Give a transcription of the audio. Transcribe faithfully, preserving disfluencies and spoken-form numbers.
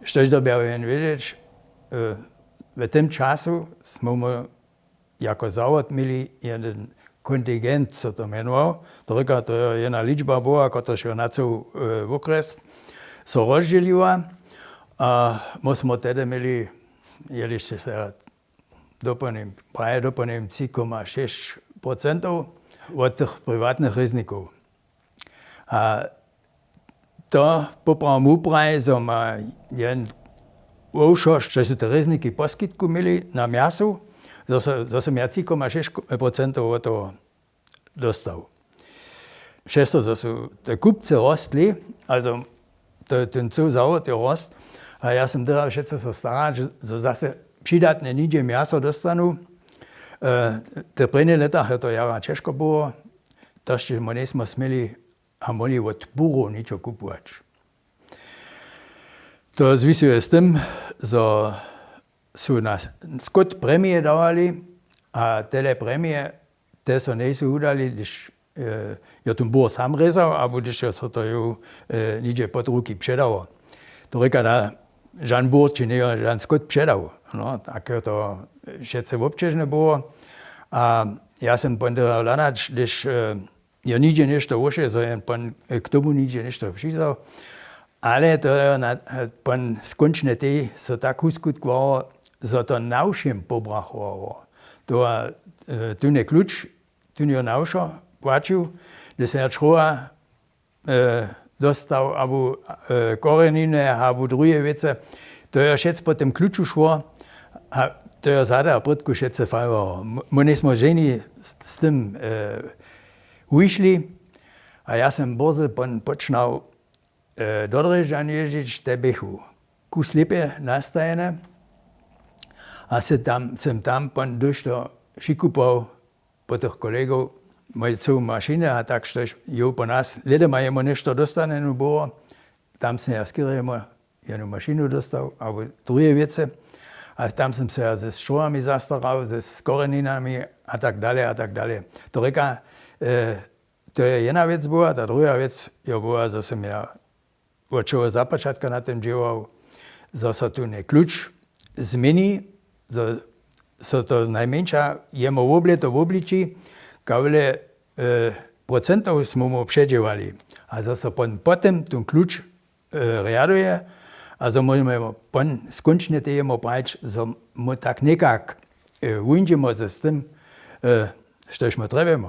Štož dyrbjał jen wědźeć, w tym času smy my jako zawod měli jeden kontingent, so to mjenował. To rěka, to je jedna ličba była, kotraž jo na cył wokres so rozdźěliła. A my smy tehdy měli, jeliž se doplnim, praje doplnim tři koma šěsć procentow wot tych priwatnych rěznikow. A to poprawom wupraji, zo ma jen wowšo, što su te rězniki poskitku měli na mjasu, zo so- zo som ja tři koma šěsć procentow wot toho dostał. Přez to zo su te kupcy rostli, ale to- ten cył zawod je rost. A ja som dyrbjał wšetco so starać, zo zase přidatne nihdźe mjaso dóstanu. W tych prěnich lětach je to jara ćežko było, to sće my njejsmy směli a móhli wot burow něčo kupować. To zwisuje z tym, zo su nas skót premije dawali, a tele premije te so njejsu wudali, hdyž jo tón bur sam rězał abo hdyž jo so to ju nihdźe pod ruki předało. To rěka da, žan bur ći njejo žan skót předał. No tak jo to wšetce wobćežne było. A ja som pon dyrbjał hladać, hdyž jo nihdźe něšto wóše zo jen pon k tomu nihdźe něšto přizał. Ale to jo pon skónčnje tej so tak wuskutkowało, zo to na wšěm pobrachowało. To a tón je kluč, tón jo na wšo płaćił. Hdyž som ja črowa dostał abo korjeniny abo druhe wěcy, to jo wšetc po tym kluču šło. A to jo zada a prědku wšetce fajrowało. My njejsmy ženi z tym wušli. A ja som bórze pon počnał do drěždźan jězdźić, te běchu ku slěpje nastajene. A som tam pon dóšto šikupował po tych kolegow, mój cył mašiny a tak štož jow po nas lědoma jemu něšto dóstanjenu było. Tam som ja skerjemu jenu mašinu dóstał abo druhe wěcy. A tam som so ja ze strzowami zastarał, z korjeninami a tak dalej a tak dalej. To rěka, to je jedna wěc była. Ta druha wěc jo była, zo som ja wot čeho započatka na tym dźěłał, zo so tón kluč změni, zo so to najmjeńša jemu woblěto wobliči, kawle procentow smy mu předźěłali. A zo so pon po tym tón kluč rjaduje, a zo móžemy pon skónčnje tej jemu prajić, zo my tak někak wóńdźemy z tym, štož my trjebjemy.